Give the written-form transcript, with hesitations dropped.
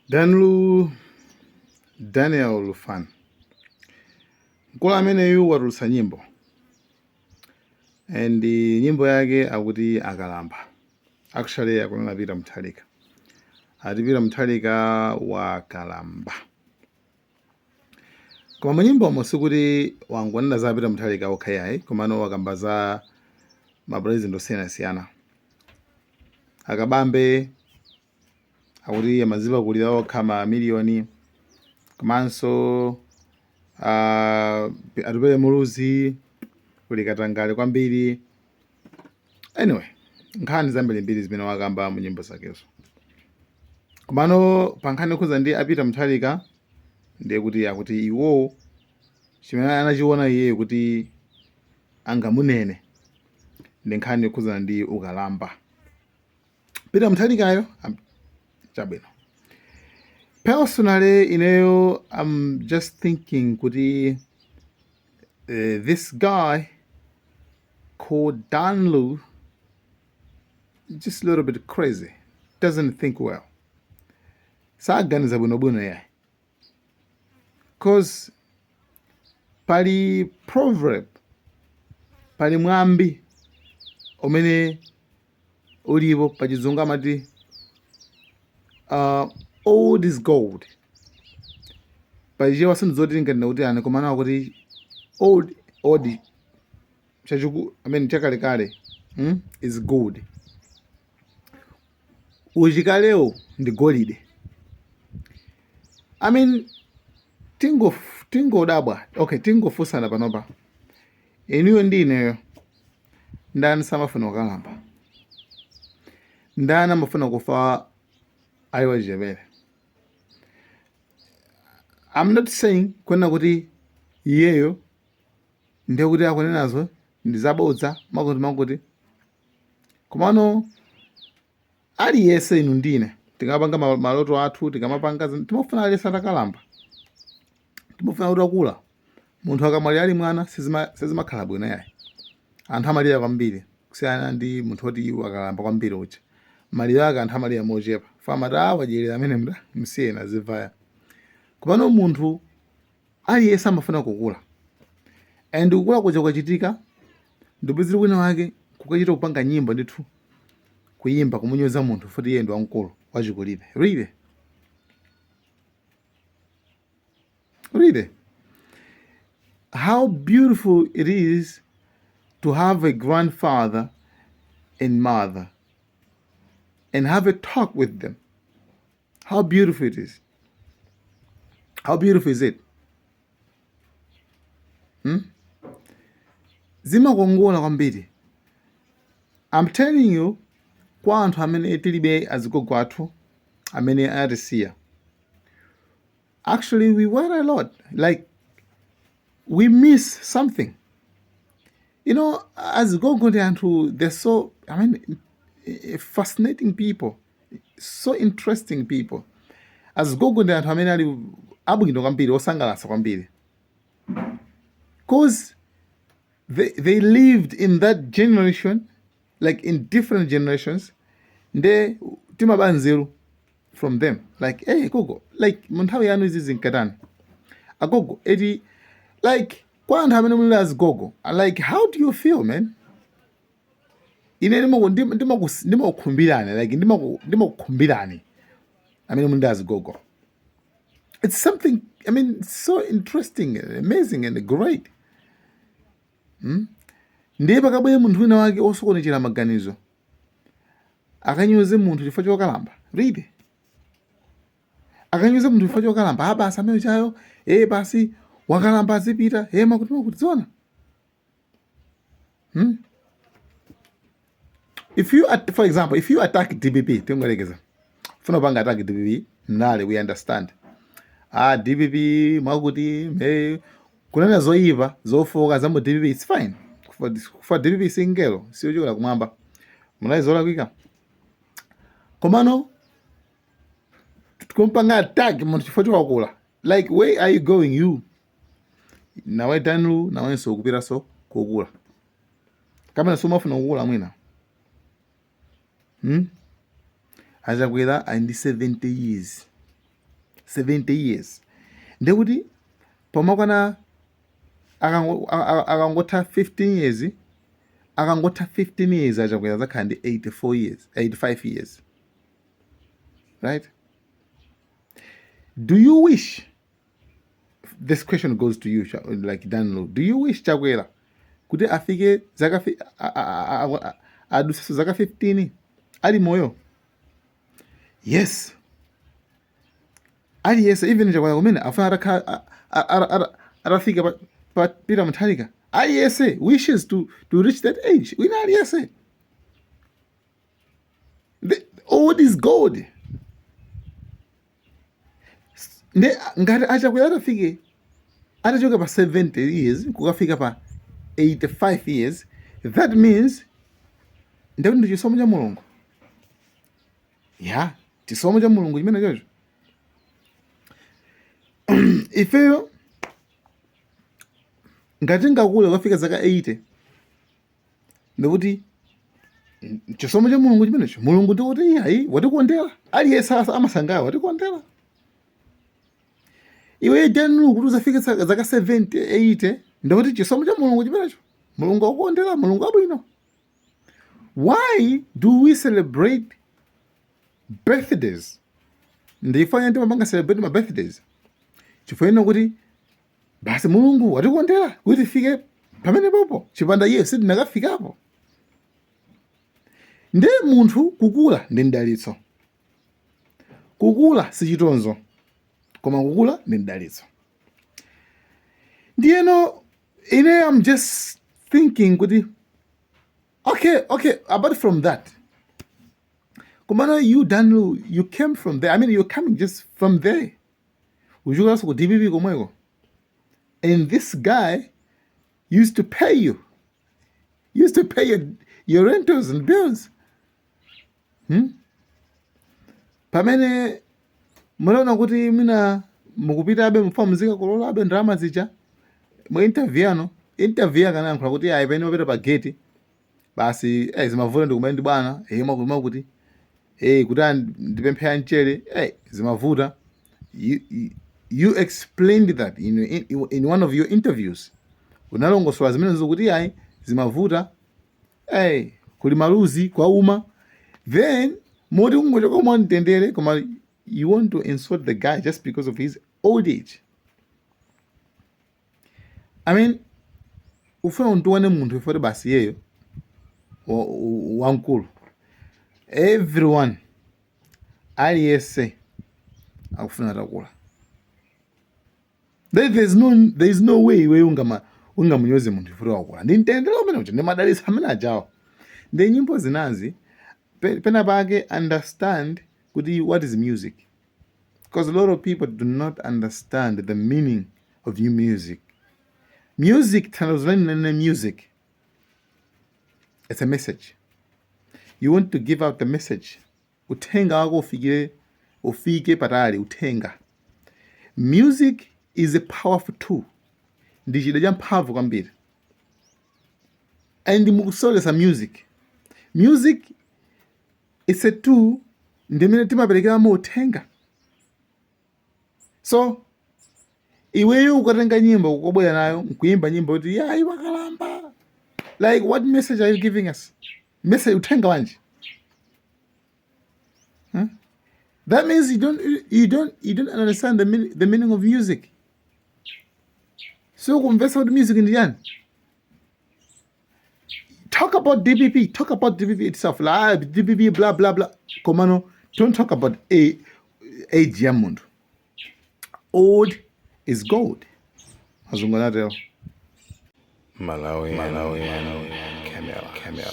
Danlu Daniel Lufan, mkulu ameneyu watulutsa nyimbo and nyimbo yake akuti Akalamba. Actually akunena Peter Mutharika, ati Peter Mutharika wakalamba. Koma munyimbomo sikuti wangonena za Peter Mutharika okha yayi, komano wakamba za mapresident osiyanasiyana. Akabambe akuti amazipakulira okha ma miliyoni, komanso Atupele Muluzi kuli katangale kwambiri. Anyway, nkhani zambirimbiri zimene wakamba mu nyimbo zakezo. Komano pa nkhani yokhuza ndi a Peter Mutharika, ndiye kuti akuti iwo chimene anachiona iyeyo kuti angamunene ndi nkhani yokhuzana ndi ukalamba Peter Mutharikayo. Chabwino, personally ineyo I'm just thinking kuti this guy called Danlu just a little bit crazy, doesn't think well, saganiza bwinobwino yayi, 'cause pali proverb, pali mwambi umene ulipo pachizungu amati "Old is gold." Pachichewa sindizoti tinganena kuti ani, koma nawo kuti old, old chachiku, I mean chakalekale, is gold. Uchikalewo ndi golide. I mean, tingo tingodabwa, okay, tingofunsana panopa, inuyo ndi ineyo, ndani samafuna kukalamba? Ndani amafuna kufa ali wachichepere? I'm not saying kunena kuti iyeyo ndiye kuti akunenazo ndi zabodza, makuti makuti, komano aliyense, inu ndine, tikamapanga maloto athu, tikamapanga timafuna aliyense atakalamba, timafuna kuti akula. Munthu akamwalira ali mwana sizimakhala bwino yayi, anthu amalira kwambiri kusiyana ndi munthu oti wakalamba kwambiri uja. Maliro ake anthu amalira mochepa, famati a wadyerera amene mda msiyena azivaya. Komano munthu aliyense amafuna kukula, and kukula kuja kukachitika, ndipezere wina wake kukachita kupanga nyimbo ndithu, kuyimba kumunyoza munthu futi iye ndi wamkulu wachikulire. Really, really, how beautiful it is to have a grandfather and mother and have a talk with them. How beautiful it is. How beautiful is it, Zimakongola kwambiri. I'm telling you, kwa anthu amene tilibe azigogo athu amene anatisiya, actually we worry a lot, like we miss something. Azigogo ndi anthu, they're so, I mean, fascinating people, so interesting people. Azigogo ndi anthu amene ali abwino kwambiri, osangalatsa kwambiri, 'cause they lived in that generation, like in different generations. Nde timaba nzeru from them, like, "Hey gogo, like mu nthawi yanu izi zinkatani, agogo?" Eti, like kwa anthu amene muli azigogo, like how do you feel, man? Ine ndimakukhumbirani, like ndimakukhumbirani amene muli ndi azigogo. It's something, I mean, it's so interesting, amazing and great, Ndiye pakabwere munthu wina wake osokonekera maganizo akanyoze munthu chifukwa chokalamba. Really, akanyoze munthu chifukwa chokalamba? Ah, basi amene chayo, basi wakalamba, azipita, makuti makuti, zoona, If you for example, if you attack DPP, tingoyerekeza funa kupanga attack DPP mnale, we understand, ah, DPP mwakuti, hey, kunena zoyipa zofoka za mu DPP, it's fine. For DPP singelo, siyochokera kumwamba, munali zolakwika. Komano kumpanga attack munthu chifukwa chowakula, like where are you going, you? Nawe Danlu, nawenso ukupiranso kukula kamene sumafuna kukula mwina, Achakwera ali ndi 70 years. 70 years ndekuti pomakwana akangotha 15 years, akangotha 15 years aChakwera zakhala ndi 84 years, 85 years, right? Do you wish, this question goes to you, like Danlo, do you wish Chakwera kuti afike zaka aduseso zaka 15 ali moyo? Yes, aliyense, even Chakwera kumene afuna atakhala atafika pa Peter Mutharika. Aliyense wishes to reach that age. Wina aliyense, the old is gold. Nde ngati aChakwera atafike, atachoka pa 70 years kukafika pa 85 years, that means ndekuti ndi chisomo cha Mulungu ya, chisomo cha Mulungu chimene chocho. Ifeyo ngati ngakule kukafika zaka 80, ndikuti chisomo cha Mulungu chimenecho. Mulungu ndikuti iyayi, watikondera. Aliyense amasangawa, watikondera. Iwe Daniel, kuti uzafike zaka 70, 80, ndikuti chisomo cha Mulungu chimenecho. Mulungu akukondera, Mulungu abwino. Why do we celebrate birthdays? Ndifanya timapanga celebrate ma birthdays chifukwa ino kuti basi Mulungu watikondera kuti tifike pamene popo. Chipanda iye sitinakafikapo. Nde munthu kukula ndi mdalitso. Kukula si chitonzo, koma kukula ndi mdalitso. Ndiyeno ine I'm just thinking kuti okay, apart from that, komano you, Daniel, you came from there. I mean, you're coming just from there, uchokeranso ku DPP komweko, and this guy used to pay you, used to pay your rentals and bills, Pamene munaona kuti mina mukupitabe, mufuna muzikakololabe ndalama zija. Mu interview yano, interview akanayankhula kuti ayi, pamene mapita pa gate basi, zimavuta, ndikumene ndi bwana, makuti makuti, kuti ndipemphe mchere, zimavuta. You explained that in one of your interviews. Unalongosola zimenezo kuti ayi, zimavuta, kuli maluzi kwauma. Then moti kungochoka mwa mtendere, koma you want to insult the guy just because of his old age. I mean, ufuna untiwane munthu ifoti basi yeyo wamkulu. Everyone, aliyense akufuna atakula. There is no way iwe ungamunyoze munthu ifoti wakula. Ndi mtendere umene uja, ndi madalitso amene ajawa. Ndi nyimbo zinazi pena pake understand kuti what is music, because a lot of people do not understand the meaning of new music. Music, tanthauzo lenileni music, it's a message. You want to give out the message, uthenga wako ufikire, ufike patali uthenga. Music is a powerful tool, ndi chida cha mphamvu kwambiri. And mukusolesa music, music is a tool ndimene timaperekeramo uthenga. So iweyo ukatenga nyimbo, ukobwera nayo nkuimba nyimbo kuti yayi, wakalamba, like, what message are you giving us? Message, uthenga wanji, huh? That means you don't understand the meaning of music. So kumvetsa kuti music ndi chani. Talk about DPP, talk about DPP itself, la DPP, blah blah blah, komano don't talk about a age ya munthu. Old is gold, azungu anatero. Malawi, Malawi, Camera, Camera.